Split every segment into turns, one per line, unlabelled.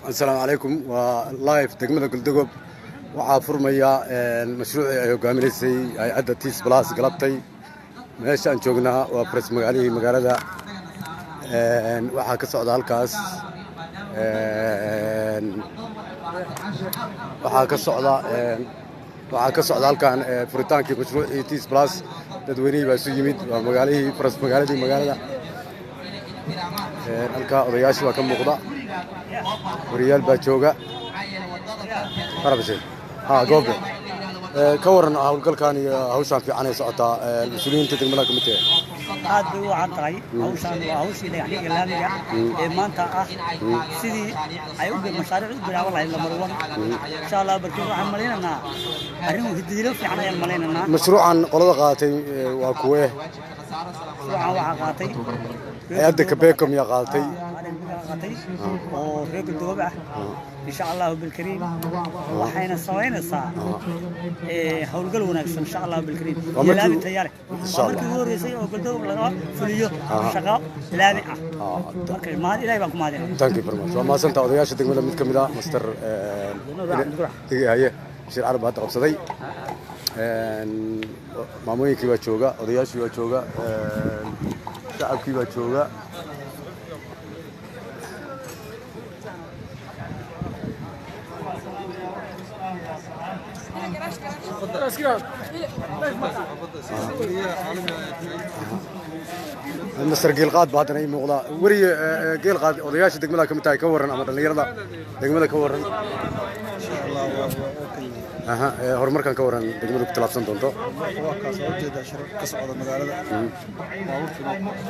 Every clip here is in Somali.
Asalaamu calaykum. Waa live degmada Goldogob. Waxaa furmaya mashruucii ay hogaaminaysay hay'adda TIS Plus galabtay. Meesha aan joognaa waa faras magaalihii magaalada. Waxaa ka socda halkaas, waxaa ka socda halkan furitaankii mashruucii TIS Plus. Dadweynihii baa isu yimid. Waa magaalihii, faras magaaladii magaalada. Halkaa odayaashii baa ka muuqda, wariyaal baa jooga. Marabashe ha goobe, ka waran howlgalkan iyo hawshaan fiican ay socotaa? Mas-uuliyiinta degmada ka mid tahay.
Aad bay u wacan tahay hawshaan. Waa hawshii dhagaxdhigga laamiga ee maanta ah, sidii ay u mashaariic u bilaaban lahayd lambar one, insha Allah. Barkiin waxaan malaynaynaa arrin hidiilo fiican ayaan malaynaynaa.
Mashruucan qolada qaadatay waa kuwee?
Mashruucan waxaa qaatay
Hay-adda Kabeco miyaa qaadatay?
Qaatay oo reer Galdogob ah, insha Allahu bilkariim. Waxayna samaynaysaa howlgal wanaagsan, insha Allahu bilkariim, iyo laami tayo leh. Waa markii ugu horreysay oo Galdogob laga fuliyo shaqo laami ah. Marka mahad Ilahay baan ku mahadinaya.
Thank you very much, waa mahadsantaa. Odayaasha degmada mid ka mid ah, Master haye Bashiir Carab hadda qabsaday. Maamooyinkii baa jooga, odayaashii baa jooga, shacabkii baa jooga. Master Geelqaad baa haddana ii muuqda. Weriye Geelqaad, odayaasha degmada ka mid tahay, ka warran ama dhallinyarada degmada ka warran? Aha, horumarkan ka warran degmadu ku tallaabsan doonto.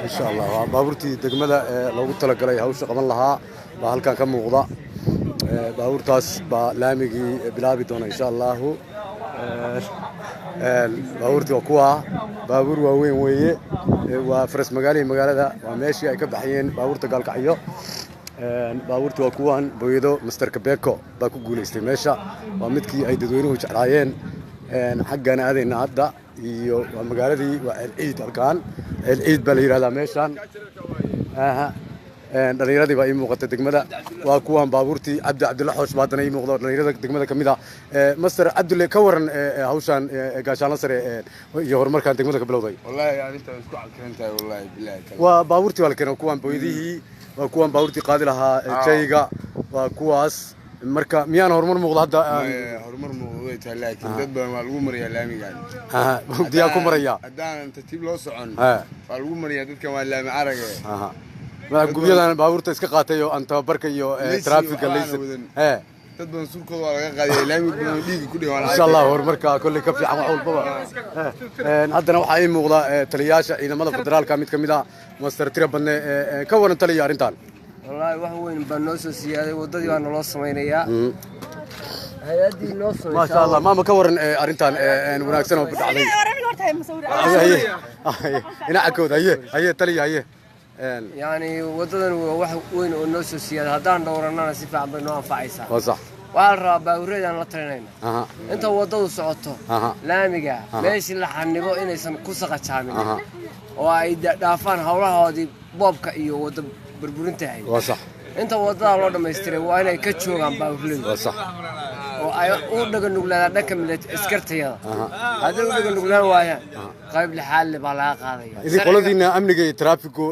Insha Allah waa baabuurtii degmada ee loogu talagalay hawsha qaban lahaa baa halkan ka muuqda. Baabuurtaas baa laamigii bilaabi doona, insha Allahu. Baabuurtii waa kuwaa, baabuur waaweyn weeye. Waa faras magaalihii magaalada, waa meeshii ay ka baxayeen baabuurta Gaalkacyo. Baabuurtii waa kuwan booyado. Master Kabeko baa ku guulaystay meesha, waa midkii ay dadweynuhu jeclaayeen. Xaggaan aadayna hadda iyo waa magaaladii, waa Ceel Ciid. Halkaan Ceel Ciid baa la yidhahdaa meeshaan. Aha, dhallinyaradii baa ii muuqata degmada. Waa kuwan baabuurtii. Cabdi Cabdulla Xoosh baa haddana ii muuqda oo dhallinyarada degmada ka mid ah. Master Cabdulle, ka waran hawshaan gaashaanla sare iyo horumarkan degmada ka bilowday?
Wallaahi arrinta way isku cadkayn tahay, wallaahi billahi taala.
Waa baabuurtii waa la keenay, kuwan booyadihii waa kuwan, baabuurtii qaadi lahaa jayga waa kuwaas. Marka miyaan horumar muuqda hadda?
Horumar muuqda way tahay, laakiin dad badan waa lagu mariyaa laamigan.
Diyaa ku maraya?
Haddaanan tartiib loo socon waa lagu mariyaa dadkan, waa laami arage.
Madax gubyadan baabuurta iska qaatay oo aan tababarka iyo traafiga
laysan, dad badan surkooda waa laga qaadaya, laami badan dhiiga ku dhigan.
Insha Allah horumarka kolley ka fiican wax walbaba. Haddana waxaa ii muuqda taliyayaasha ciidamada federaalka mid ka mid ah, Master Tira Badne. Ka waran taliya arrintan?
Wallaahi wax weyn baa noo soo siyaaday, waddadii baa naloo samaynayaa, hay-addii noo samaysay.
Maasha Allah. Maama, ka waran arrintan wanaagsan oo dhacday dhinacakooda? Haye haye taliya, haye.
Yacni waddadan waa wax weyn oo noo soo siyaaday, haddaan dhowrannana si fiican bay noo anfacaysaa.
Waa sax.
Waxaa la rabaa baabureedaan la talinayna inta waddadu socoto laamiga meeshii la xanibo inaysan ku saqajaamin oo ay dhaafaan howlahoodii boobka iyo wadda burburinta ahayd.
Waa sax.
Inta waddadaa loo dhammaystiray waa inay ka joogaan baabuurladu.
Waa sax.
Oo ay u dhaga nuglaadaan dhanka milit askartayada. Hadday u dhaga nuglaan waayaan, qayb lixaadle baa laga qaadaya.
Idin qoladiina amniga iyo traafigu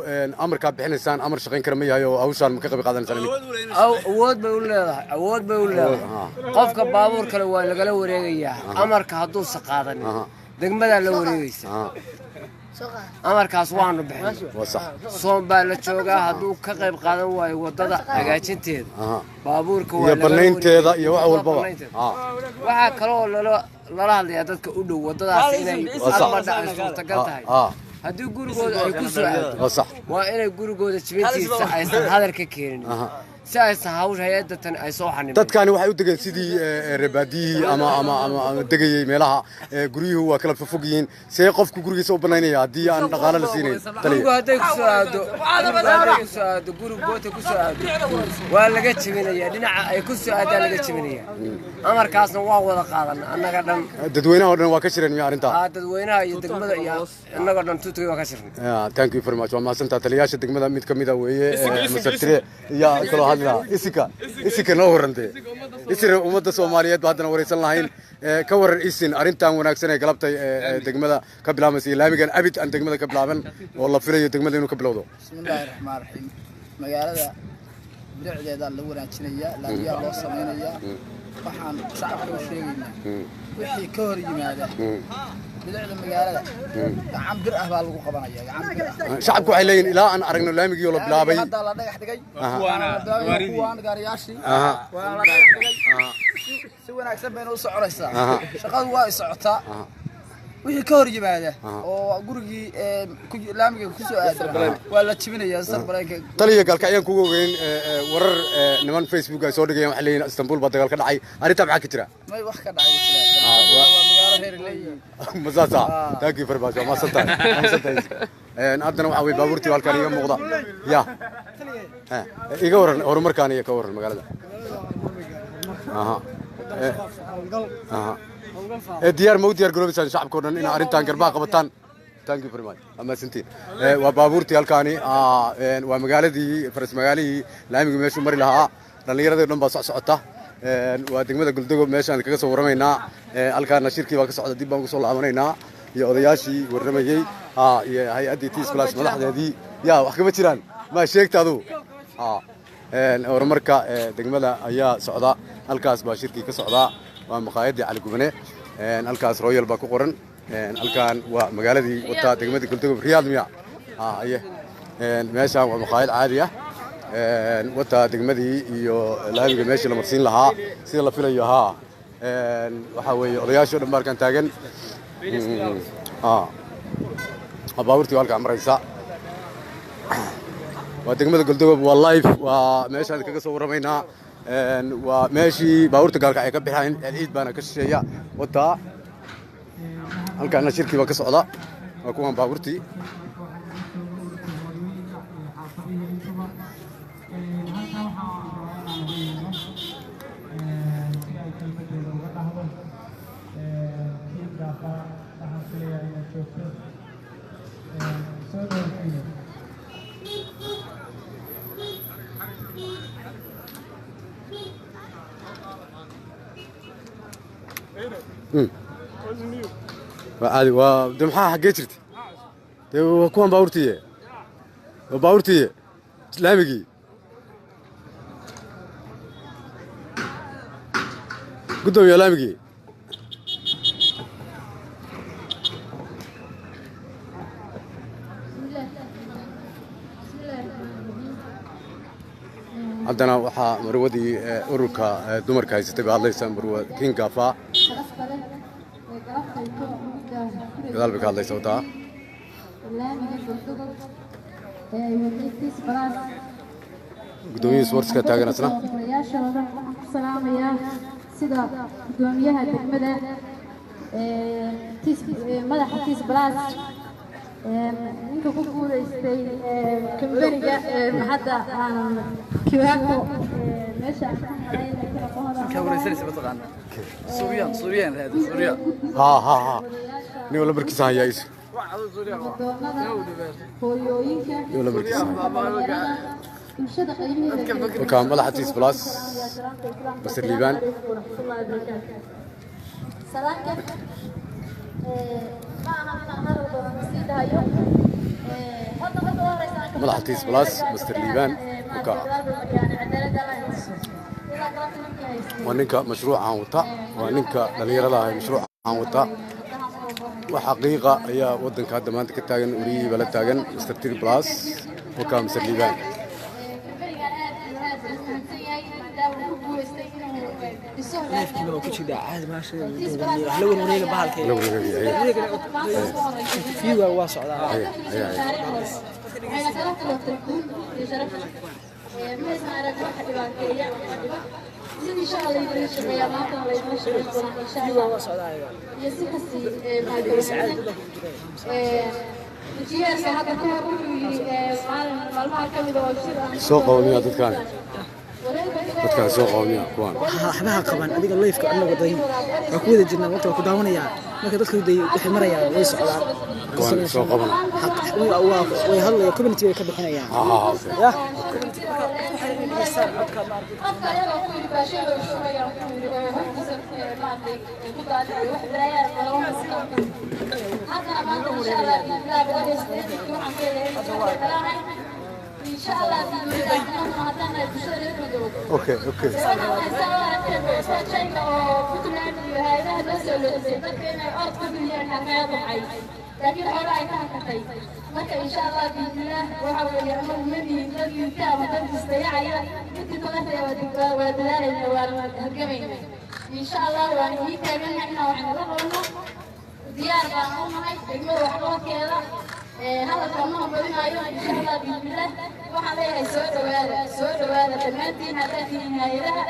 amarkaa bixinaysaan amar shaqayn kara ma yahay oo hawshaan ma ka qayb qaadanaysaan idinka?
Awood bay u leedahay, awood bay u leedahay. Qofka baabuur kale waa lagala wareegayaa amarka hadduusa qaadanin. Degmadaa la wareegaysa amarkaas, waanu bixin.
Waa sax.
Soon baa la joogaa, hadduu ka qayb qaadan waayo waddada hagaajinteeda baabuurka waa
iyo
lagala
banaynteeda
wareegaya.
Iyo wax walbaba.
Banaynteeda. Waxaa kaloo lala hadlayaa dadka u dhow waddadaas inay
Waa sax.
almadha ay suurtagal tahay haddii gurigooda ay ku soo aado,
Waa sax.
waa inay gurigooda jibintiisa aysan hadal ka keenin si aysan hawsha hay-adda tan ay soo xanibin.
Dadkani waxay u degeen sidii reebaadiyihii ama degayey meelaha guryuhu waa kala fofog yihiin. See qofku gurigiisa u banaynaya haddii aan dhaqaale la siinayn,
gurigu
taliya?
Hadday ku soo aado, gurigu hadday ku soo aado, gurigu goota ku soo aado, waa laga jebinayaa. Dhinaca ay ku soo aadaan laga jebinayaa. Amarkaasna waa wada qaadana annaga dhan.
Dadweynaha oo dhan waa ka shireen miya arrintaa?
Aa, dadweynaha iyo degmada iyo annagoo dhan tutugay waa ka shirnay.
Yeah, thank you very much, waa mahadsantaa. Taliyayaasha degmada mid ka mid a weeye, Master Tire iyo kaloo. hadli lahaa isinka, isinka noo warrantee, isir ummadda Soomaaliyeed ba haddana waraysan lahayn. Ka waran isin arrintan wanaagsan ee galabtay degmada ka bilaabaysa iyo laamigan abid aan degmada ka bilaaban oo la filayo degmada inuu ka bilowdo?
Bismillaahi raxmaan raxiim. Magaalada bilicdeeda la wanaajinayaa, laamiyaa loo samaynayaa. Waxaan shacabka u sheegaynaa wixii ka hor yimaada bilicda magaalada gacan bir ah baa lagu qabanaya, gacan bir ah.
Shacabku waxay leeyihin ilaa aan aragno laamigii oo la bilaabay.
Hadda la dhagax dhigay, kuwaan gaariyaashii waana la dhagax dhigay, si wanaagsan bayna u soconaysaa shaqadu, waa ay socotaa. Wixii ka hor yimaada oo gurigii laamiga kusoo aada waa la jibinayaa sarbareenka.
Taliya, gaalkacyaan kuga ogeyn warar niman Facebook ay soo dhigayaan, waxay leeyihin Istanbul baa dagaal ka dhacay. Arrintaa maxaa ka jira?
May, wax ka dhacay ma jiraan, waa magaalo reer leeyihiin.
Masaasa. Thank you very much, waa mahadsantahay, waa mahadsantahay. Haddana waxaa weye baabuurtii halkaan iga muuqda. Ya iga waran horumarkaan iyo ka waran magaalada. Aha aha, diyaar ma u diyaar garoobaysaan shacabka o dhan inaa arrintan garbaha qabataan? Thank you very much, waa mahadsantiin. Waa baabuurtii halkaani, waa magaaladii faras magaalihii, laamigii meeshuu mari lahaa, dhallinyaradii o dhan baa soc socota. Waa degmada Goldogob meeshaan kaga soo warramaynaa. Halkaana shirkii baa ka socda, dib baan kusoo laabanaynaa, iyo odayaashii warramayey iyo hay-addii Tis Plus madaxdeedii. Ya wax kama jiraan ma sheegta adugu? Horumarka degmada ayaa socda. Halkaas baa shirkii ka socdaa, waa maqaayaddii Cali Gubane. Halkaas Royal baa ku qoran. Halkan waa magaaladii wataa degmadii Goldogob, Riyaad miya aye. Meeshaan waa maqaayad caadi ah, wataa degmadii iyo laamiga meeshii la marsiin lahaa sida la filayo. Haa, waxaa weeye odayaashii o dhan ba halkan taagan. Baabuurtii waa halkaan maraysa. Waa degmada Goldogob, waa live, waa meeshaan kaga soo warramaynaa. Waa meeshii baabuurta gaalka ay ka bixayn, ciid baana ka shisheeya. Wataa halkaana shirkii baa ka socda, waa kuwan baabuurtii. Waa caadi, waa de maxaa xaggee jirta de? Waa kuwan baabuurtiiye, waa baabuurtiiye laamigii guddoomiye laamigii. Haddana waxaa marwadii ururka dumarka haysatay baa hadlaysa, marwa King Gafa, gadaal bay ka hadlaysa. Wataa
Laamiga Goldogob ee ay waday Tis Plus.
Guddoomiyihii sportska taagan asna.
Odayaashooda waxaan ku salaamayaa sida guddoomiyaha degmada Tis, madaxa Tis Plus, ninka ku guuleystay kambaniga hadda aan Kiwaako meesha aan ka maray.
Ka wareysanaysa mataqaana Suuriyaan, Suuriyaan raadi, Suuriyaan.
Ha ha ha, nin wala markiisa hayaa is
Doonada hooyooyinka
nin wala markiisa hayaa.
Dhalinyarada, bulshada qaybaheeda kala duwan.
Marka madaxa Tis Plus, Masir Liibaan.
Salaanka ma aha inaan hadal badan sii dhahayo. Hadda marka u horeysa aan ka
Madaxa Tis Plus, Mr. Liibaan.
Maaragtay, gadaal bay mariyaan, cadaaladda Allah haysto. Ilaa galabta ninkii haystay.
Waa ninka mashruucan wata, waa ninka dhallinyarada ah ee mashruucan wata. Wax xaqiiqa ayaa waddanka hadda maanta ka taagan, wariyihii baa la taagan Mr. Tir Plus. Wakaa Mr. Liibaan.
Kambanigan aad iyo aad buu u mahadsan yahay maadaama uu ku guuleystay inuu dhiso
Neefkiina waa ku jiraa caadi maasha la warwareega bahalka.
La warwareegaya.
Interview waa socdaa.
Haya, haya, haya.
Waxayna kala kulantay guul iyo sharaf. Maysan arag waxa dhibaateeya ama dhiba sidii shalay laydinla shaqeeyaa maantana laydinla shaqeyn doonaa insha Allah
Waa socdaa ayaga.
Iyo si kasii mahadsansan injineerka hadda ka hor wuxuu yidhi maalin maalmaha ka mid oo shir aan
Soo qabo miyaa dadkaan? Dadkaan soo qabo miyaa kuwaan?
Waxbaha qaban adiga live-ka anaga day waa ku wada jirnaa, waqti waa ku daawanayaa. Marka dadku day waxay marayaan, way socdaan.
Kuwaan soo qabana.
Way hadlaya, community way ka bixinayaan.
Ha ha ha, okay.
Ya.
Qofka ayagoo ku yidhi baasheeda u shubaya, ku yidhi oo hortiisa maaragtay ku daadinay wax balaayaan lama haddana maanta insha Allah biidnillah 180-kii waxaan ka helay kalahay insha Allah biidnillah. Annaguna haddaan nahay bulshada reer Galdogob, waxaan oo Puntland iyo hay'adaha noo soo leexisay dadka inay orod ka geliyaan xarkayo damcay, laakiin xoolaha ay ka hakatay. Marka insha Allah biidnillah waxa weeye anagu ma nihin dad liita ama dad isdayacaya. Intii tabartaya waa dadaalayna, waa halgamayna insha Allah. Waan ii taagannahay inaan wax nala qabano, diyaar baan u nahay degmada waxqabadkeeda. Hadalka ma badinayo insha Allah biidnillah. Waxaan leeyahay soo dhawaada, soo dhawaada dhammaantiin, haddaad tihiin hay'adaha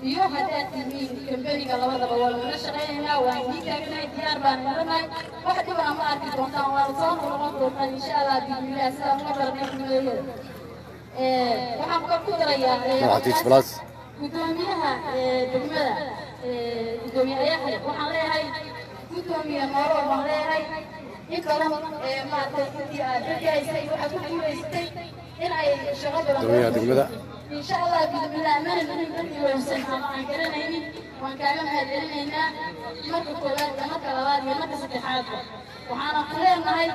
iyo haddaad tihiin kambaniga, labadaba waa nala shaqaynaynaa, waan idiin taagnahay, diyaar baan idinnahay. Wax dhibana ma arki doontaan, waana soo noqon doontaan insha Allah biidnillah, sidaan uga baranay degmadayada. Waxaan ku darayaa
Magaca Plus.
Gudoomiyaha degmada, gudoomiye Ayaxle, waxaan leeyahay gudoomiye noolo baan leeyahay. In badan maaragtay intii aad xilka haysay waxaad ku guulaysatay in ay shaqo badan
Gudoomiyaha degmada.
Insha Allah biidnillah mana nihin dad ilowsan ama aan garanaynin. Waan kaaga mahadcelinaynaa marka koowaad iyo marka labaad iyo marka saddexaadba. Waxaana ku leenahay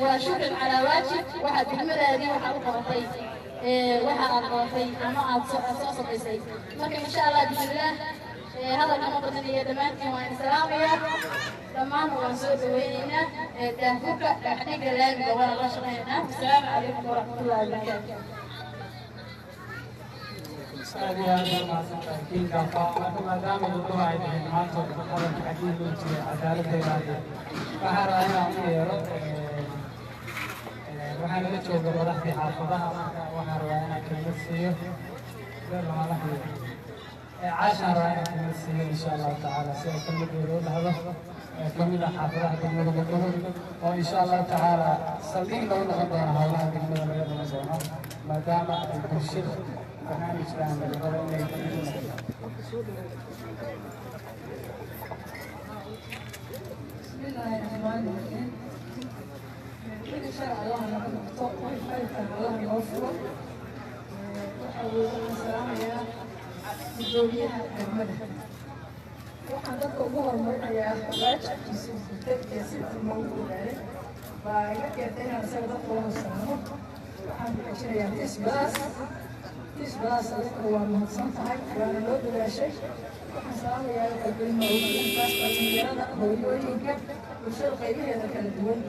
waa shukran calaa waajib. Waxaad degmadaadii waxaad u qabatay, waxa aad qabatay ama aad soo samaysay. Marka insha Allah biidnillah hadalka ma badanayo. Dhammaantiin waan salaamayaa, dhammaan waan soo dhaweynaynaa daahfurka dhagaxdhigga laamiga, waana la shaqaynaynaa. Asalaamu calaykum waraxmatullahi wabarakaatu.
Aad iyo aad baa mahadsantahay Kiinka. Marka maadaama gabdhuhu ay dhaheen maanta hadalka xaggii loo jiray cadaaladda ilaaliya, waxaan rabaa inaan u yeero, waxaa nala jooga madaxdii xaafadaha. Marka waxaan rabaa inaan kelmad siiyo madaxdii Caashaan, rabaa inaan kelmad siiyo insha Allahu tacaala, si ay kelmadeeda u dhahdo, ka mid ah xaafadaha degmada Galdogob, oo insha Allahu tacaala saldhig lagu noqon doono howlaha degmada laga qaban doono, maadaama ay bulshada barnaamijkan laga rabo inay ka mid noqdaan.
بسم الله الرحمن الرحيم. Wixii sharci Allah naga noqto, wixii khayrkan Allah noo furo. Waxa weeye waxaan salaamayaa gudoomiyaha degmada. Waxaan dadka ugu horumarinayaa waajibkiisa gutay ee si noogu ogaaday baa iga keentay inaan isaga dadka la horsanaano. Waxaan ku xejinayaa Tis Plus. Tis Plus, adiga waa mahadsan tahay, waana loo dadaashay. Waxaan salaamayaa qalbilma dhalinyarada, hooyooyinka, bulshada qaybaheeda kala duwan.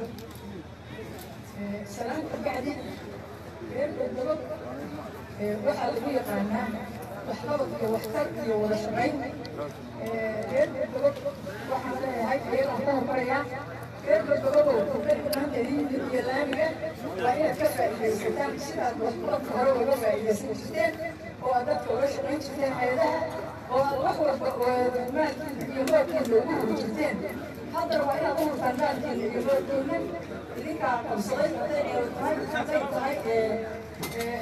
Salaan ka bacdi, reer Galdogob waxaa lagu yaqaanaa waxqabad iyo waxtar iyo wada shaqayn. Reer Galdogob waxaan leeyahay, iyagaan ku hormarayaa, reer Galdogobow, kambaniga maanta idiin yimid iyo laamiga waa inaad ka faa'iidaysataan sidaad waxqabadka hore uga faa'iidaysan jirteen oo aad dadka uga shaqayn jirteen hay'adaha oo aad wax walba maalkiina iyo moolkiina ugu huri jirteen. Haddana waa inaad u hurtaan maalkiina iyo moolkiina. Idinkaa qabsaday, hadday ceel tahay, hadday tahay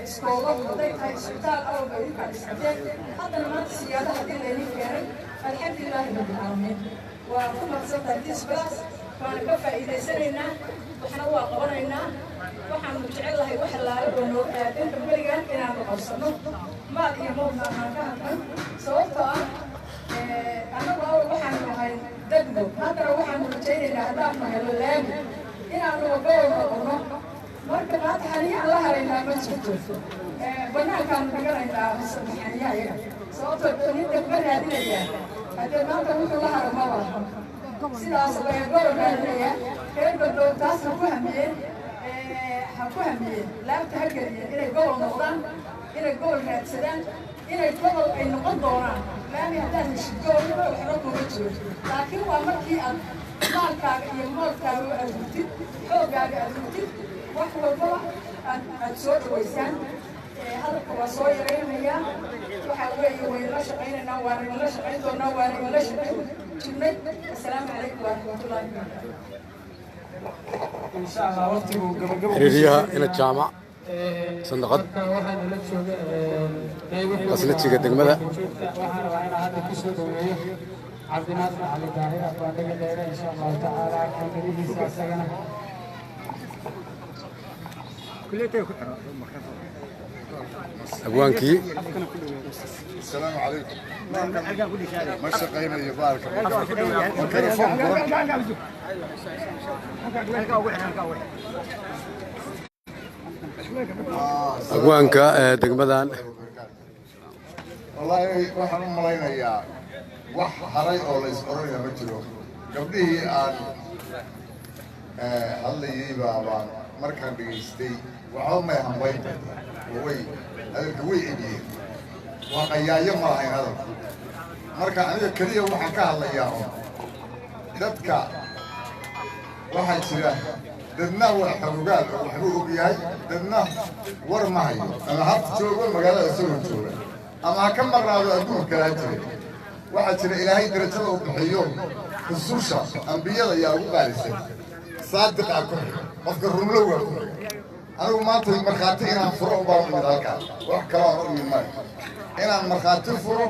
iskoolo, hadday tahay isbitaal, awalba idinkaa dhisateen. Haddana maanta siyaada haddii laydin keenay, alxamdulilaahi rabbilcaalamiin, waa ku mahadsantahay Tis Plus. Waana ka faa'iidaysanaynaa, waxna waa qabanaynaa. Waxaanu jecelahay wax laala oo noo aadan kambanigan inaanu qabsano, maal iyo mowdna aan ka hadlan, sababtoo ah annagu awal waxaanu ahay degmo. Haddana waxaanu rajaynaynaa haddaanu helo laami inaanu gobol noqono. Marka maanta xaniyahan la haraynaa ma jirto, banaankaanu dhiganaynaa xaniyaha iyaga, sababtoo nin degmo raadinayaa haddee maanta wuxuu la haro ma laha. Sidaas gobol raadinayaa reer Galdood, taasna ku hamiyeen, ha ku hamiyeen, laabta ha geliyeen inay gobol noqdaan, inay gobol raadsadaan, inay gobol ay noqon doonaan. Laami haddaad heshid, gobolnimo waxba kuma jiro, laakiin waa markii aad maalkaaga iyo moolkaaga aad hurtid, xooggaaga aad hurtid, wax walbaba aad soo dhawaysaan. Hadalka waa soo yaraynayaa. Waxaa weeye waynala shaqaynaynaa, waana idinla shaqayn doonaa, waana idinla shaqayn jirnay. Assalaamu calaykum waraxmatullaahi wabarakaatu.
Insha Allah waqtigu gabagabo.
Xiriiryaha ina jaamac sandaqad.
Marka waxaa nala jooga qeybo ka mid ah
Qasnadsiga degmada.
Joogta. Waxaan rabaa inaan hadda kusoo dhaweeyo Cabdinaasir Cali Daahir Abaandhaga Dheere, insha Allahu tacaala kelmadihiisa asagana.
Abwaankii.
السلام عليكم. ما shaqaynayo baalka mikrafoon.
Abwaanka degmadan.
Wallaahi waxaan u malaynayaa wax haray oo la is oranaya ma jiro. Gabdhihii aan hadlayay baa baan markaan dhegaystay, waxba may hambayn oo way hadalka way ebiyeen, waa qayaayo, ma lahayn hadalku. Marka aniga keliya waxaan ka hadlayaa un dadka waxaa jira, dadna waa xogogaal oo waxbuu og yahay, dadna war ma hayo, ama ha joogo magaalada isagoo jooga ama ha ka maqnaado adduunka kale ha jira. Waxaa jira Ilaahay darajada uu bixiyo, rususha ambiyada ayaa ugu qaalisay, saadiqaa ku xiga, qofka rumlowgaa ku xiga. Anigu maanta markhaati inaan furo un baan u imid halkaan, wax kaloo aan u imid male. Inaan markhaati furo,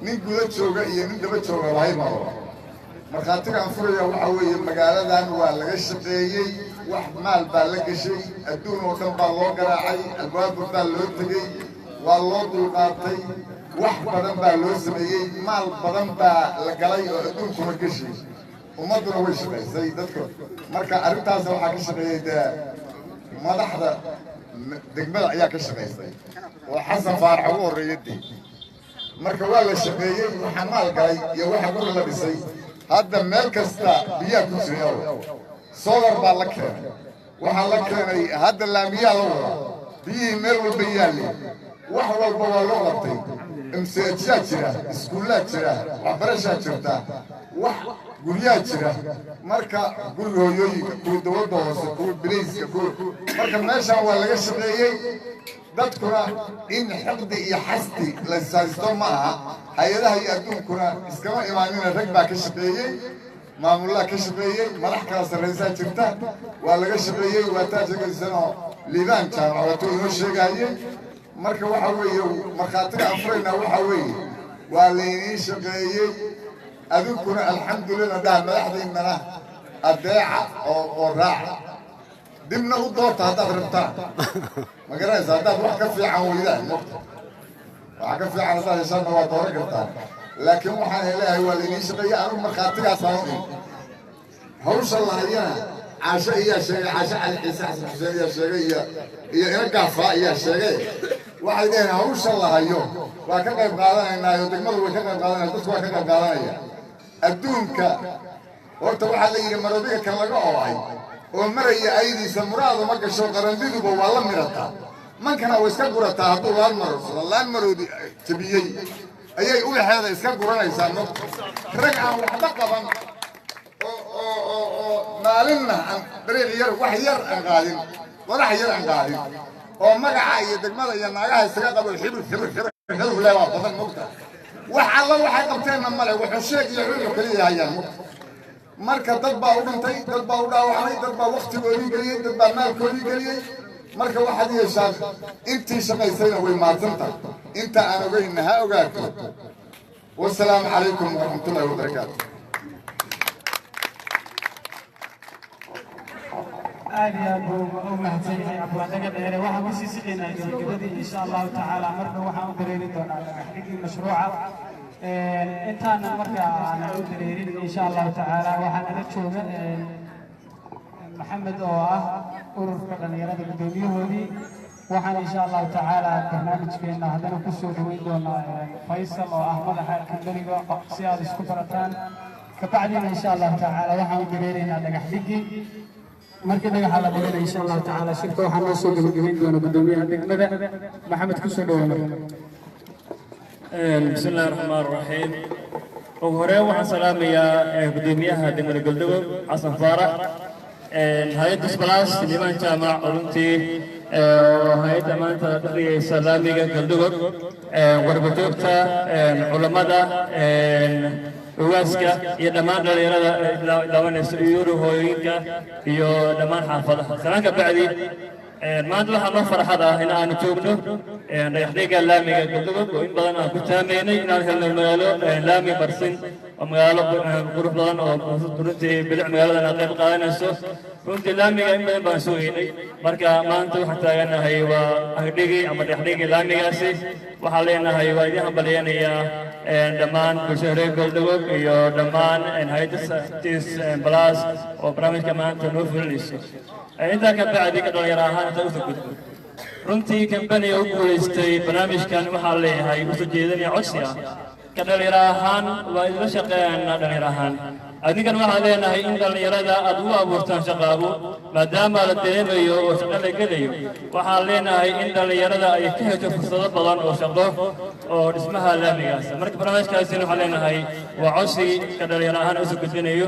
nin guda jooga iyo nin daba jooga lahay ma rabo. Markhaatiga aan furaya waxaa weeye, magaaladan waa laga shaqeeyey, wax maal baa la gashay, adduun oo dhan baa loo garaacay, albaabur baa loo tegey, waa loo dulqaatay, wax badan baa loo sameeyey, maal badan baa la galay oo adduunkuna gashay, ummadduna way shaqaysay dadka. Marka arrintaas waxaa ka shaqeeyey dee madaxda degmada ayaa ka shaqaysay oo Xasan Faarax ugu horreeya dee. Marka waa la shaqeeyey, waxaa maal galay iyo waxa guri la dhisay. Hadda meel kasta biyaa ku jira, solar baa la keenay, waxaa la keenay hadda laamiyaa la wadaa, biyihii meel walba yaalli, wax walba waa loo qabtay. MCH-yaa jira, iskuullaa jira, waxbarashaa jirta, wax guryaa jira. Marka guriga hooyooyinka, kuwa dowladda hoose, kuwa bilayska, kuwa marka meeshaan waa laga shaqeeyey. Dadkuna in xiqdi iyo xasdi la ishaysto ma aha. Hay-adaha iyo adduunkuna iskama imaanina, rag baa ka shaqeeyey, maamullaa ka shaqeeyey, madax kala sarraysaa jirta, waa laga shaqeeyey. Waa taa sheegaysanoo Liibaan Jaamac waatuu inoo sheegaayey. Marka waxa weeye, markhaatiga aan furaynaa waxaa weeye, waa layniin shaqeeyey, adinkuna alxamdulillah dhaha, madaxdiinnana adeeca oo raaca, dibna u doorta haddaad rabtaan. Ma garanaysa, haddaad wax ka fiican weydaan, mogta waxa ka fiican haddaad heshaanna waa dooran kartaan. Laakiin waxaan leeyahay waa layniin shaqeeyey. Anigu markhaatigaasaan u imi. Hawsha la hayana Caasho iyaa sheegay, Caasho Cali Ciise Xasan Xuseen iyaa sheegay, iyo ina Gaafaa iyaa sheegay. Waxay dhaheen hawsha la hayo waa ka qayb qaadanaynaayo, degmadu way ka qayb qaadanaya, dadku waa ka qayb qaadanaya. Adduunka horta waxaa la yidhi maroodiga kan laga oocay oo maraya aydiisa muraadu ma gasho, qarandiduba waa la mirataa, mankana way iska gurataa. Hadduu laan marorsado, laan maroodi jabiyey ayay ubaxeeda iska guranaysaa. Mogta rag aan waxba qaban oo maalinna aan dariiq yar, wax yar aan qaadin, wadax yar aan qaadin, oo magaca iyo degmada iyo naagaha isaga qabo, xibir xibir xibir xibir le waa badan. Mogta wax alla waxay qabteenna male, wuxuu sheeg iyo xuxu kaliya hayaan. Mogta marka dad baa u dhintay, dad baa u dhaawacmay, dad baa waktigoodii geliyey, dad baa maalkoodii geliyey. Marka waxaad yeeshaan, intii shaqaysayna way mahadsantahay, inta aan ogeynna ha ogaato. Wasalaamu calaykum waraxmatullaahi wabarakaatu.
Aad iyo aad buu u mahadsan yahay Abwaanaga Dheere. Waxaan kusii siqaynaa gabagabadii insha Allahu tacaala. Marka waxaan u dareeri doonaa dhagaxdhigii mashruuca. Intaanan marka aanan u dareerin insha Allahu tacaala, waxaa nala jooga Maxamed oo ah ururka dhallinyarada guddoomiyahoodii. Waxaan insha Allahu tacaala barnaamijkeena haddana kusoo dhaweyn doonaa Faysal oo ah madaxa kambaniga, si aad isku barataan. Kabacdina insha Allahu tacaala waxaan u dareeraynaa dhagax dhigii. Markii dhagaxa la dhigana insha Allahu tacaala shirka waxaa noo soo gabagabayn doona guddoomiyaha degmada. Maxamed, kusoo dhawow marka.
بسم الله الرحمن الرحيم. Ugu horeen waxaan salaamayaa guddoomiyaha degmada Galdogob Xasan Faarax, hay-adda Splash, Liibaan Jaamac oo runtii oo hay-adda maanta dhexdhigaysa laamiga Galdogob, warbajoogta, culammada, ugaaska iyo dhammaan dhalinyarada daawanaysa iyo hooyooyinka iyo dhammaan xaafadaha. Salaan ka bacdi, maanta waxaa noo farxad ah in aanu joogno Dhagaxdhiga laamiga Galdogob oo in badan aan ku taamaynay inaan helno magaalo laami marsin oo magaalo qurux badan oo runtii bilic magaaladana qayb qaadanayso. Runtii laamiga in badan baan sugaynay. Marka maanta waxaan taaganahay waa agdhigii ama dhagaxdhigii laamigaasi. Waxaan leenahay waa idin hambalyaynayaa dhammaan bulshada reer Galdogob iyo dhammaan hay'adda Tis Plus oo barnaamijka maanta noo fulinayso. Intaa ka bacdi, ka dhalinyaro ahaan inta usoo gudbo, runtii kambaniga u guulaystay barnaamijkan waxaa leeyahay usoo jeedinaya codsi ah: ka dhalinyaro ahaan waa idila shaqeeyanaa. Dhalinyaro ahaan adinkan waxaan leenahay in dhallinyarada aad ugu abuurtaan shaqo abuur, maadaama la dareemayo oo shaqo la gelayo. Waxaan leenahay in dhallinyarada ay ka hesho fursado badan oo shaqo oo dhismaha laamigaas. Marka barnaamijkaasina waxaan leenahay waa codsi ka dhalinyaro ahaan usoo gudbinayo,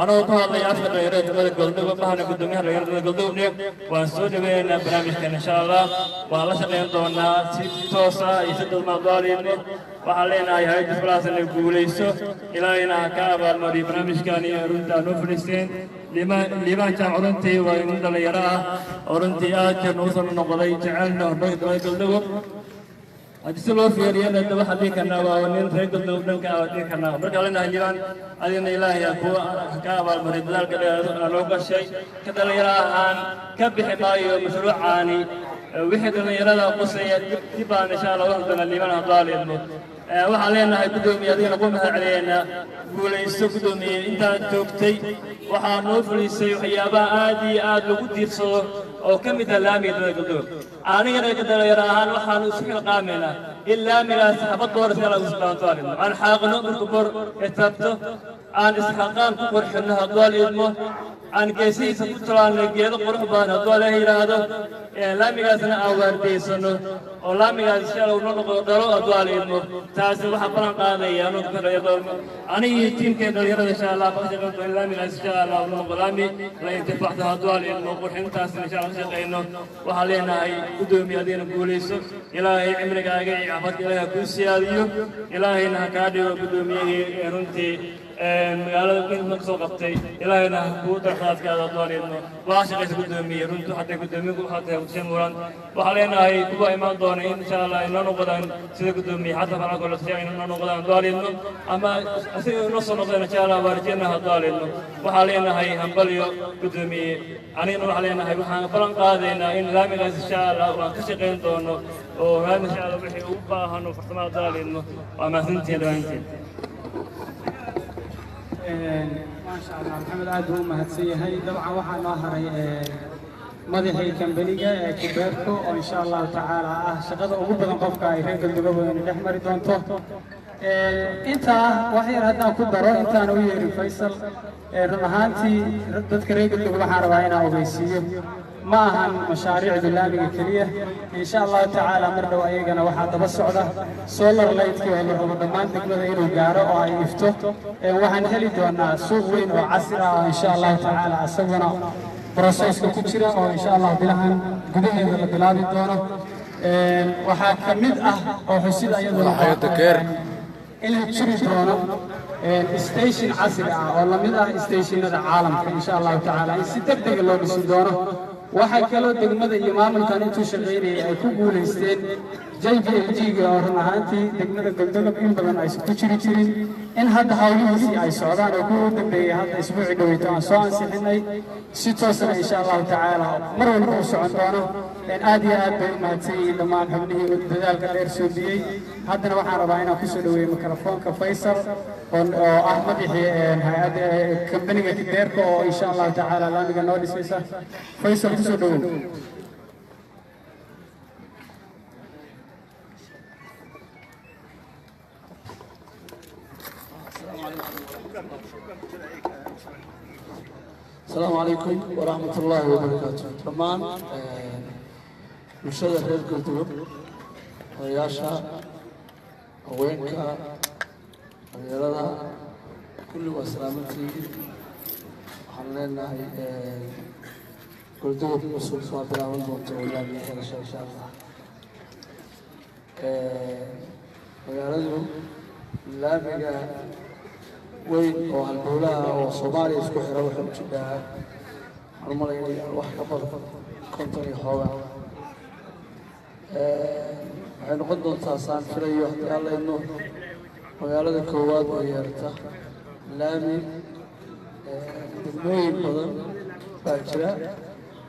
anagoo ku hadlaya afka dhalinyarada degmada Goldogob, ahna guddoomiyaha dhalinyarada degmada Goldogobne. Waan soo dhaweynaynaa barnaamijkan, insha Allah waan la shaqayn doonaa si toos ah iyo si dadmaadaalino. Waxaan leenahay hay'adda Plus inay guulayso, Ilaahayna ha ka abaalmariyo barnaamijkan iyo runta noo fadhiisteen. Liibaan Jaamac runtii waa nin dhalinyaro ah oo runtii aad jeer noogu soo noqday, jecelna horumarka degmada Galdogob. Haddii si loo fiiriyana de waxaan dhihi karnaa waa nin reer Galdogob dhanka ah dhihi karnaa. Marka leenahay Liibaan, adigna Ilaahay ha ku ka abaalmariyo dadaalka dheer noo gashay. Ka dhalinyaro ahaan ka bixi maayo mashruucaani wixii dhallinyarada qusaya, dib baan insha Allah wax doona Liibaan hadlaalidmo. Waxaan leenahay guddoomiye, adigana ku mahad celiyeynaa, guulayso guddoomiye. Intaad joogtay waxaa noo fulisay waxyaabaha aad iyo aad lagu diirsado oo ka mid ah laamiga degmada Galdogob. Anigana ka dhalinyaro ahaan waxaanu isu xilqaamaynaa in laamigaas xabad boor iska lagu isbaantoalidmo, aan xaaqno marka boor itaabto, aan isxaqaan ku qurxinno hadduu idmo, aan geesihiisa ku tulaanno geedo qurux badan hadduu Alla yidhaahdo, laamigaasna aan waardiyeysano oo laamigaas insha Allah noo noqdo dhalo hadduu Alla idmo. Taasi waxaan ballan qaadaya anigii tiimkee dhalinyarada, insha Allah ka shaqayn doona laamigaas, insha Allah noo noqdo laami la intifacto hadduu Alla idmo, qurxintaasna insha Allah ka shaqayno. Waxaan leenahay guddoomiye, adigana guulayso, Ilaahay cimrigaaga iyo caafimaadka Ilaahay ha kuu siyaadiyo, Ilaahayna ha kaa dhigo guddoomiyihii runtii magaalada inta kasoo qabtay, Ilaahayna ha kuu darxaadkaada doonayno. Waa shaqaysa guddoomiye, runtii waxaa guddoomiye waxaa tahay bulsho muran. Waxaan leenahay kuwa imaan doona in insha Allah inoo noqdaan sida guddoomiye Xasan Farac kole inoo noqdaan doonayno, ama asiga inoo soo noqdaan insha Allah waa rajaynaha doonayno. Waxaan leenahay hambalyo guddoomiye. Anigana waxaan leenahay waxaan ballan qaadaynaa in laamigaas insha Allah waan ka shaqayn doono oo laami insha Allah wixii u baahano farsamada doonayno. Waa mahadsantihiin dhammaantiin.
Maasha Allah, Maxamed aad buu u mahadsan yahay. Dabcan waxaa noo haray madaxii kambaniga ee Kubeerko oo insha Allahu tacaala ah shaqada ugu badan qofka ay reer Galdogob inay dhex mari doonto. Intaa wax yar haddaan ku daro intaan u yeerin Faysal, run ahaantii dadka reer Galdogob waxaan rabaa inaan ogeysiiyo ma ahan mashaariicda laamiga keliya. Insha Allahu tacaala mar dhow ayagana waxaa daba socda solar lightkii oo la rabo dhammaan degmada inuu gaaro oo ay ifto. Waxaan heli doonaa suuq weyn oo casri ah oo insha Allahu tacaala isaguna processka ku jira oo insha Allah bilahan gudaheeda la bilaabi doono. Waxaa ka mid ah oo xusida iyaduna inuu jiri doono station casri ah oo lamid ah stationada caalamka, insha Allahu tacaala in si degdega loo dhisi doono. Waxaa kaloo degmada iyo maamulkan intuu shaqaynayay ay ku guulaysteen JPLG-ga oo run ahaantii degmada Galdogob in badan aysan ku jiri jirin, in hadda hawlihiisii ay socdaan oo kuwa u dambeeyey hadda isbuuci dhoweyto aan soo ansixinay, si toosna insha Allahu tacaala mar walba u socon doono. Aad iyo aad bay u mahadsan yihiin dhammaan xubnihii dadaalka dheer soobiyey. Haddana waxaan rabaa inaan kusoo dhaweeyo mikrofoonka Faysal oo ah madaxii hay-adda kambaniga Kideerka oo insha Allahu tacaala laamiga noo dhisaysa. Faysal, kusoo dhawow.
Asalaamu calaykum waraxmat ullaahi wabarakaatu. Dhammaan bulshada reer Galdogob, odayaasha, haweenka, dhalinyarada, kulli waa salaamantihiin. Waxaan leenahay Galdogob cusub waa bilaaban doonta oo laamiga helasha insha Allah. Magaaladu laamiga weyn oo halbowlaha oo Soomaaliya isku xira waxay u jidhaa, waxaan u malaynaya, wax ka badan 50 iyo xoogaa. Waxay noqon doontaa, saan filayo haddii Alla idmo, magaalada koowaad oo yeelata laami. Degmooyin badan baa jira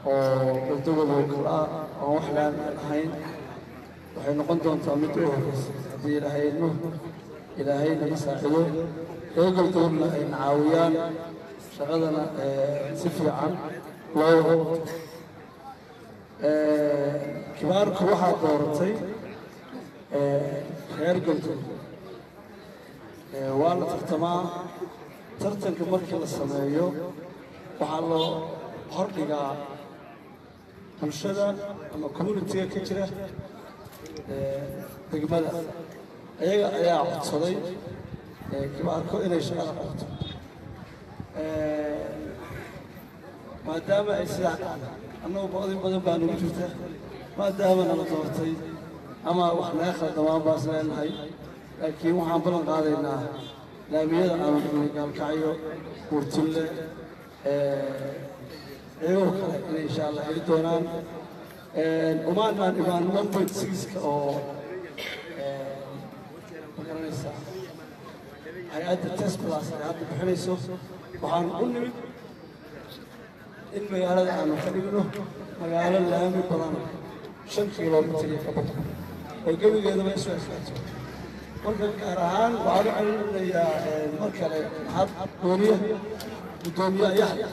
oo Galdogob oo kale ah oon wax laami lahayn. Waxay noqon doontaa mid u horeysa haddii Ilaahay idmo, Ilaahay naga saacido, reer Galdoobna ay na caawiyaan, shaqadana si fiican loo wado. Kibaarku waxaa dooratay reer Galdood. Waa la tartamaa. Tartanka markii la sameeyo waxaa loo hordhigaa bulshada ama community-ga ka jira degmada. Ayaga ayaa codsaday kibaarko inay shaqada qabato. Maadaama ay sidaa dhacda, annagu baqdin badan baa nagu jirta maadaama nala doortay ama wax naga khaldamaan baas leenahay, laakiin waxaan ballan qaadaynaa laamiyada aanu dhignay Gaalkacyo, Buurtille, iyagoo kale inay insha Allah heli doonaan. Umaanaan imaan 1.6-ka oo ma garanaysaa hay-adda TES Plus ay hadda bixinayso. Waxaan u nimid in magaalada aanu ka dhigno magaalo laami badan, 5 kilomitir iyo ka badan, oo gebigeedaba isu ekaato. Marka gaar ahaan waxaan u celinayaa mar kale mahad gooniya guddoomiyaha Yaxya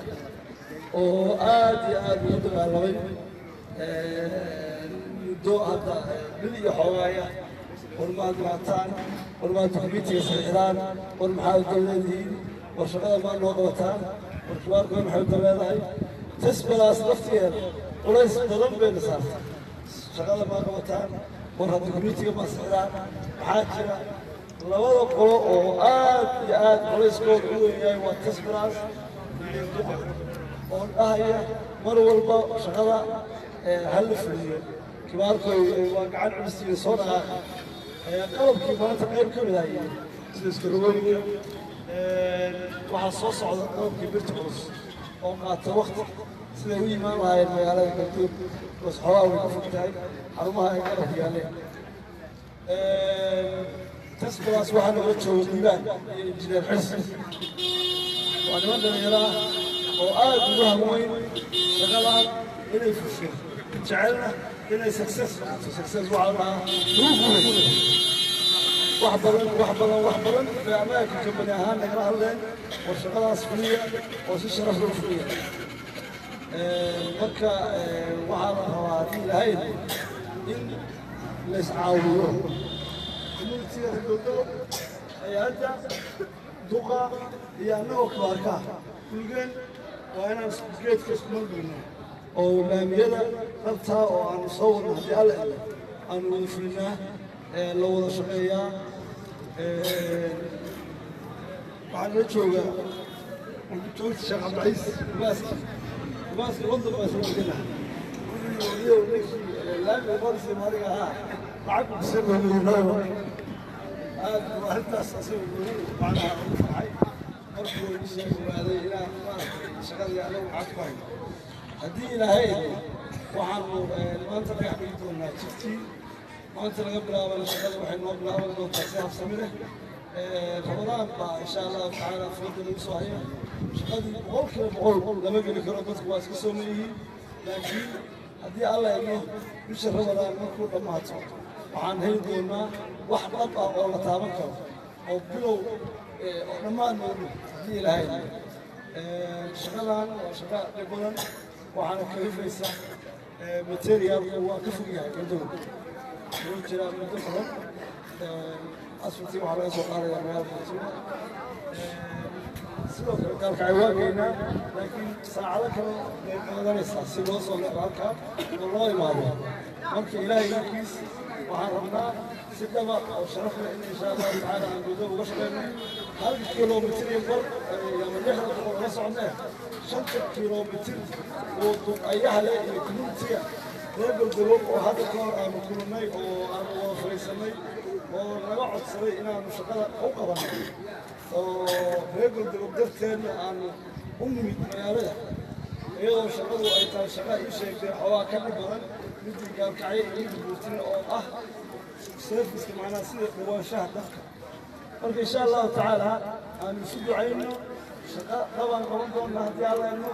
oo aad iyo aad ugu dagaalamay muddo hadda bil iyo xoogaaya: war maad imaataan, war maad dukumentiga saxiixdaan, war maxaad u dan leedihiin, war shaqada maad noo qabataan, war kibaarkooda maxay u dan leedahay? TES Plus laftigeeda culays badan bayna saartay: shaqada maa qabataan, war ha dukumentiga maa saxiixdaan. Maxaa jira? Labada qolo oo aad iyo aad culayskooda u weyn yahay waa TES Plus iyo duqa oo dhahaya mar walba shaqada ha la fuliyo, kibaarkoy waa gacan culisiyo, soo dhaqaaqa. Qalabkii maanta qayb ka mid ayay sida iskarogooyinka. Waxaa soo socda qalabkii birta culus oo qaata wakti siday u imaan lahaayeen magaalada Galdood, bas xoogaa way ka fog tahay xarumaha ay qalabka yaaleen. TES Plus waxaa nagala jooga Diibaan iyo Injineer Xirsi. Waa niman dhalinyaro ah oo aad ugu hanweyn shaqadan inay fusho, jecelna inay success noqoto. Success waxaa la dhahaa lagu guulaysto. Wax badan, wax badan, wax badan bay annaga ka company ahaan nagala hadleen: war shaqadaas fuliya oo si sharaf loo fuliya. Marka waxaa la rabaa haddii lahayd in la iscaawiyo community-ga Galdogob, hay-adda, duqa iyo annagoo kibaarkaa kulligeen. Waa inaan geedka isku malgeyno oo laamiyada dhabtaa oo aanu soo wadno haddii Alla idmo aanu wada fulinaa, la wada shaqeeyaa. Waxaa nala jooga joogta Sheekh Cabdilcasiis Ugaaski. Ugaaski London baa isla deganaha. Wuxuu yidhi, ninkii laamiga qorisay maadiga ahaa lacag buu kusoo goynaynayo. Aad buu arrintaas asaga ugu macnaha ugu farxay markuu ii soo ogaaday inaan maaragtay shaqadii anagu lacag ku hayno. Haddii Ilaahay idmo, waxaanu maanta dhagax dhigi doonaa jidkii. Maanta laga bilaabana shaqada waxay noo bilaaban doontaa si habsami leh. Ramadaan baa insha Allahu tacaala fooda lagu soo haya. Shaqadii 100% lama geli karo, dadku waa iska sooman yihiin, laakiin haddii Alla idmo bisha Ramadaan markuu dhammaato waxaan heli doonaa wax dhab ah oo la taaban karo oo bilow oo dhammaan noo dhow haddii Ilaahay idmo. Shaqadan waa shaqa dhib badan, waxaana kalifaysa materialku waa ka fog yahay Galdogob, wuxuu jiraa muddo badan. Asfaltii waxaa laga soo qaadaya magaalada Muqdisho. Sidoo kale Gaalkacyo waa geynaa, laakiin saacado kale bay qaadanaysaa si loo soo leexdo halkaa oo loo imaado. Marka Ilaahay markiis waxaan rabnaa si dhaba oo sharaf leh in insha Allahu tacaala aan Galdogob uga shaqeyno. 1 kilomitir iyo bar ama 600 la soconnee, 5-ta kilomitir oo duqayaha leh iyo community-ga reer Galdogob oo hadda ka hor aanu kulannay oo aanu wada fadhiisannay oo naga codsaday inaanu shaqada u qabanno, oo reer Galdogob darteedna aanu u nimid magaalada, iyadoo shaqadu ay tahay shaqa ii sheegtay xoogaa ka dhib badan midii Gaalkacyo iyo midii Buurtine oo ah Serviceka macnaha sida dhawaanshaha dadka. Marka insha Allahu tacaala aanu isu ducayno, shaqo dhabaan qaban doonnaa haddii Alla idmo.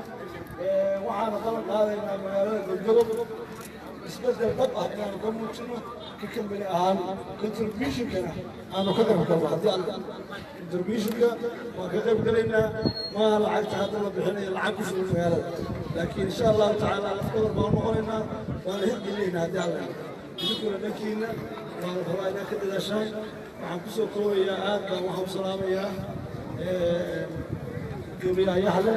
Waxaana ballan qaadaynaa magaalada Galdogob isbeddel dhab ah inaanu ka muujino ka kambani ahaan, contributionkana aanu ka qayb galno haddii Alla. Contributionka waan ka qayb galaynaa, maaha lacagta hadda la bixinayo lacag ku sugan magaalada, laakiin insha Allahu tacaala lafdhabar baan noqonaynaa, waana hirgelinaynaa haddii Alla idmo. Idinkuna dhankiina waana rabaa inaad ka dadaashaan. Waxaan kusoo koobayaa, aad baan waxaan u salaamayaa gudoomiyaha Yaxle,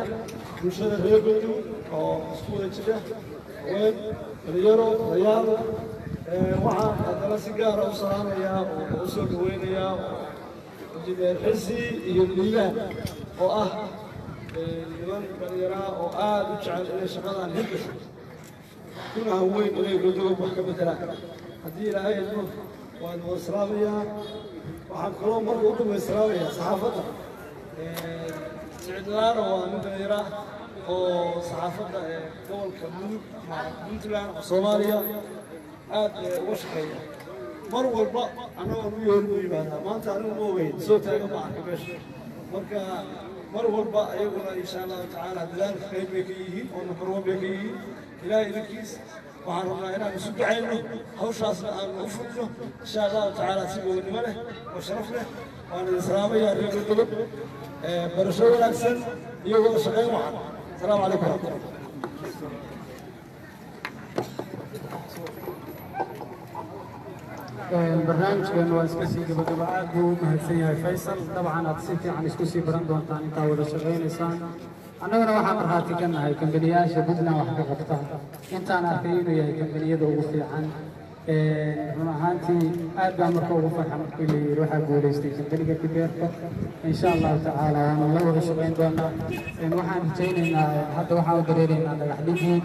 bulshada reer Galmudug oo isku wada jira, haween, dhalinyaro, odayaal. Waxaan haddana si gaara u salaamayaa oo u soo dhaweynayaa injineer Xisi iyo Liibaan oo ah niman dhalinyaraa oo aad u jecel inay shaqadan hirgasho, kuna hanweyn inay Galdogob wax ka bedelaan haddii Ilaahay idmo. Waan wada salaamayaa. Waxaan kaloo marka u dambe salaamayaa saxaafadda. Siciid Laana waa nin dhalinyaro ah oo saxaafadda ee gobolka Mudug ama Puntland ama Soomaaliya aad uga shaqeeya. Mar walba annagoon u yeerin u yimaadaa. Maanta anigu ma ogeyn, soo taagan ma arka meesha. Marka mar walba ayaguna insha Allahu tacaala dadaalka qayb bay ka yihiin oo number one bay ka yihiin. Ilaahay idinkiis waxaan rabnaa inaan isu ducayno, hawshaasna aanu u fulno insha Allahu tacaala si gobonnimo leh oo sharaf leh. Waan idin salaamayaa reer Galdogob, barasho wanaagsan iyo wada shaqayn wacan. Asalaamu calaykum waraxmatullah.
Barnaamijkeenu waa iska sii gabagaba. Aad buu u mahadsan yahay Faysal. Dabcan aad si fiican isku sii baran doontaan intaa wada shaqaynaysaan. Annaguna waxaan markhaati ka nahay kambaniyaasha Puntland wax ka qabta intaan arkay inuu yahay kambaniyada ugu fiican. Run ahaantii aad baa marka ugu farxa markii la yidhi waxaa guulaystay kambaniga Kibeerka. Insha Allahu tacaala waanu la wada shaqayn doonaa. Waxaan rajaynaynaa hadda waxaan u dareeraynaa dhagax dhigii.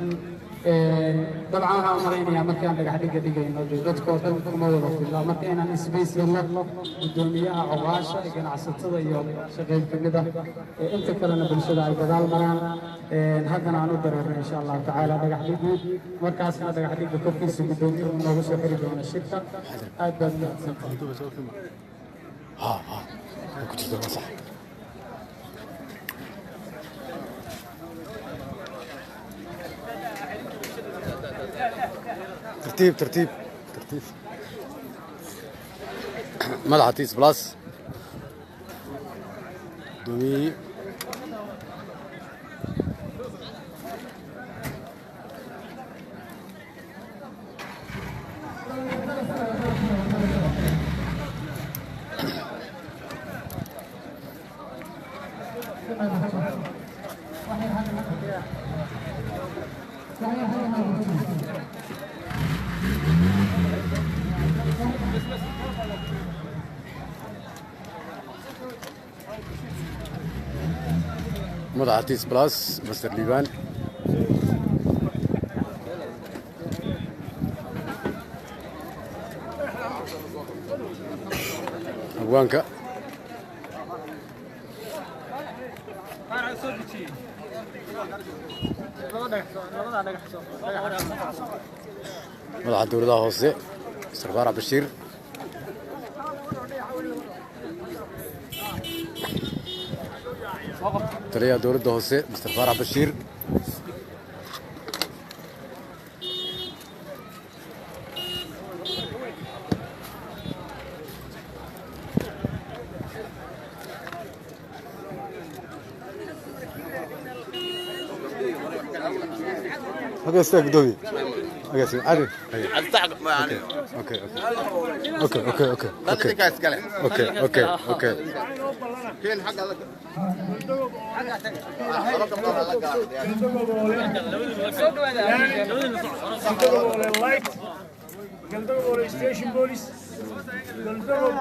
Dabcan waxaan u malaynayaa markaan dhagax dhiga dhigayno dee dadkoo dhan kuma wada filla, marka inaan space helno guddoomiyaha coqaasha, ganacsatada iyo odayaasha qayb ka mid ah, inta kalena bulshada ay gadaal maraan. Haddana aan u dareerno insha Allahu tacaala dhagax dhigii, markaasna dhagax dhiga korkiisa guddoomiyuhu noogu soo xiri doono shirka. Aad baad mahadsantahay.
ها ها ku jirta waa sax. ترتيب ترتيب ترتيب. madaxa Tis Plus guddoomiye madaxa Tis Plus Master Liibaan, hoggaanka madaxa dowladaha hoose Mr. Faarax Bashiir, taliyaha dowladda hoose Mr. Faarax Bashiir. هذا استاذ قدومي عادي. okay okay okay okay okay okay okay okay.
Galdogob station police, Galdogob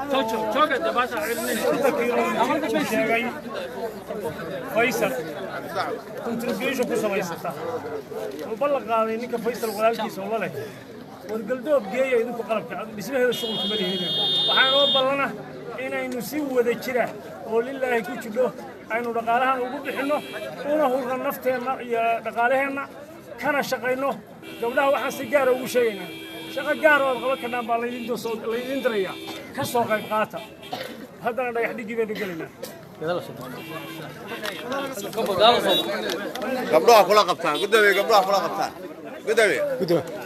sheegay Faysal contribution ku samaysata uu ballan qaaday ninka Faysal walaalkiisa oo la leh war Galdogob geeya idinku qalabka dhismaheeda shuqul kuma lihiin. Waxaan oo ballana inaynu si wada jira oo lilaahi ku jidho aynu dhaqaalahan ugu bixinno, una hurno nafteenna iyo dhaqaalaheenna, kana shaqayno. Gabdhaha waxaan si gaara ugu sheegaynaa Shaqo gaar oo aad qaban karnaan baa laydin dirayaa, ka soo qayb qaata. Haddana dhagax dhigii baynu gelaynaa.
Gabdhaha kula qabtaan, gudoomiye, gabdhaha kula qabtaan, gudoomiye.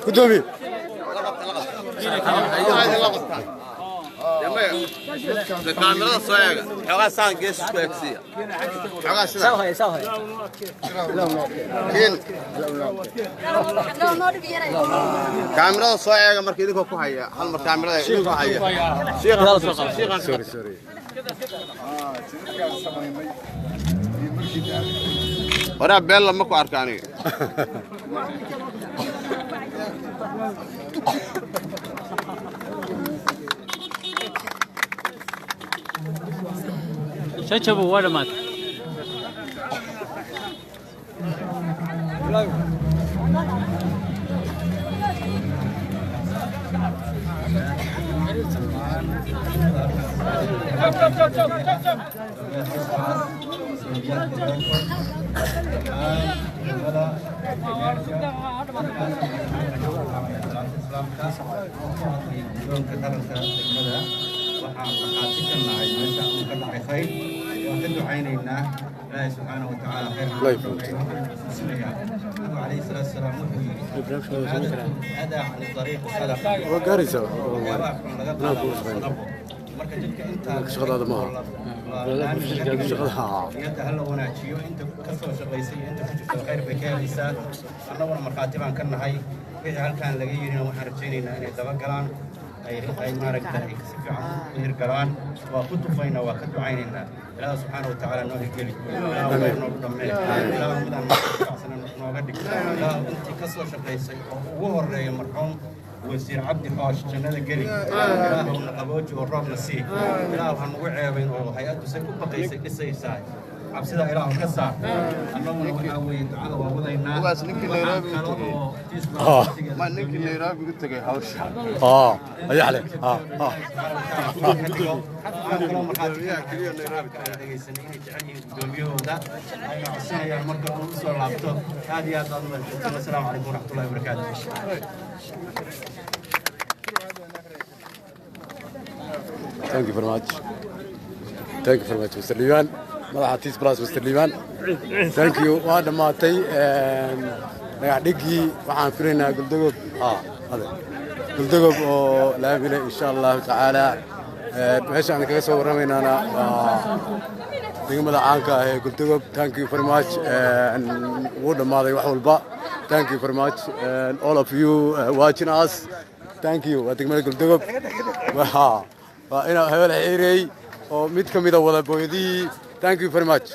Gudoomiye.
La qabtaan. Kaamirada soo eega xoogaa, saan gees isku egsiiya xoogaa sida kiin. Kaamirada soo eega marka idinkoo ku haya hal mar, kaamirada idinkoo haya shiiqa.
Sorry, sorry.
Jidadkaan samaynay iyo markii
Waraa beella ma ku arka aniga.
Shajabo waa dhamaatay.
Guddoonka qaranka degmada, waxaan markhaati ka nahay meesha uu ka dhacay khayr. Waan ka ducaynaynaa Ilaahay subxaana wa tacaala khayr ha noo dhameeyo. Waxaan xusuusinayaa Nabigu calayhi salaatu wasalaam wuxuu yidhi: "Adaa can dariiqi sadaqa."
Waa gaaraysaa.
Waxyaabaha xun laga qaadaa waa sadaqo. Marka jidka intaa
Shaqadaada maaha. Shaqada.
Niyadda hala wanaajiyo. Inta ka soo shaqaysay iyo inta ku jirta khayr bay ka helaysaa. Annaguna markhaati baan ka nahay. Wixii halkaan laga yirina waxaan rajaynaynaa inay dabagalaan, ay maaragta ay si fiican u hirgalaan. Waa ku tufaynaa, waa ka ducaynaynaa. Ilaah subxaana wa tacaala noo hirgeli. Ilaah khayr noogu dhammee. Ilaah midaan noo nooga dhig. Ilaah intii ka soo shaqaysay oo ugu horeeya marxuum wasiir Cabdi Xoosh jannada geli. Ilaahw na qabooji oo roobna sii. Ilaah ha nagu ceebayn oo hay-addu say u baqaysay dhisaysaa, cabsida Ilaah ka saar. Annaguna waxaa weeye ducada waa wadaynaa.
Ugaas, ninkii Nairobi u
Waxaan kale
tegey.
oo
Ma ninkii Nairobi u tegey hawsha.
Ayaxle.
Waxaan kaloo markhaati ka nahay ay dhegaysanay inay jecel yihiin guddoomiyahooda, ayna codsanayaan marka uu usoo laabto. Aad iyo aad baad u mahadsantiin. Assalaamu calaykum waraxmatullahi wabarakaatu.
Thank you very much. Thank you very much, Mr. Liban. Madaxa Tis Plus, Mr. Liban. Thank you. Waa dhammaatay dhagax dhigii. Waxaan filaynaa Goldogob. Hade. Goldogob oo laamile insha Allahu tacaala. Meesha aan kaga soo warramaynaana waa degmada caanka ah ee Goldogob. Thank you very much. Wuu dhammaaday wax walba. Thank you very much all of you watching us. Thank you. Waa degmada Goldogob. Waa ina hebel xiirey oo mid ka mida wada booyadihii. Thank you very much.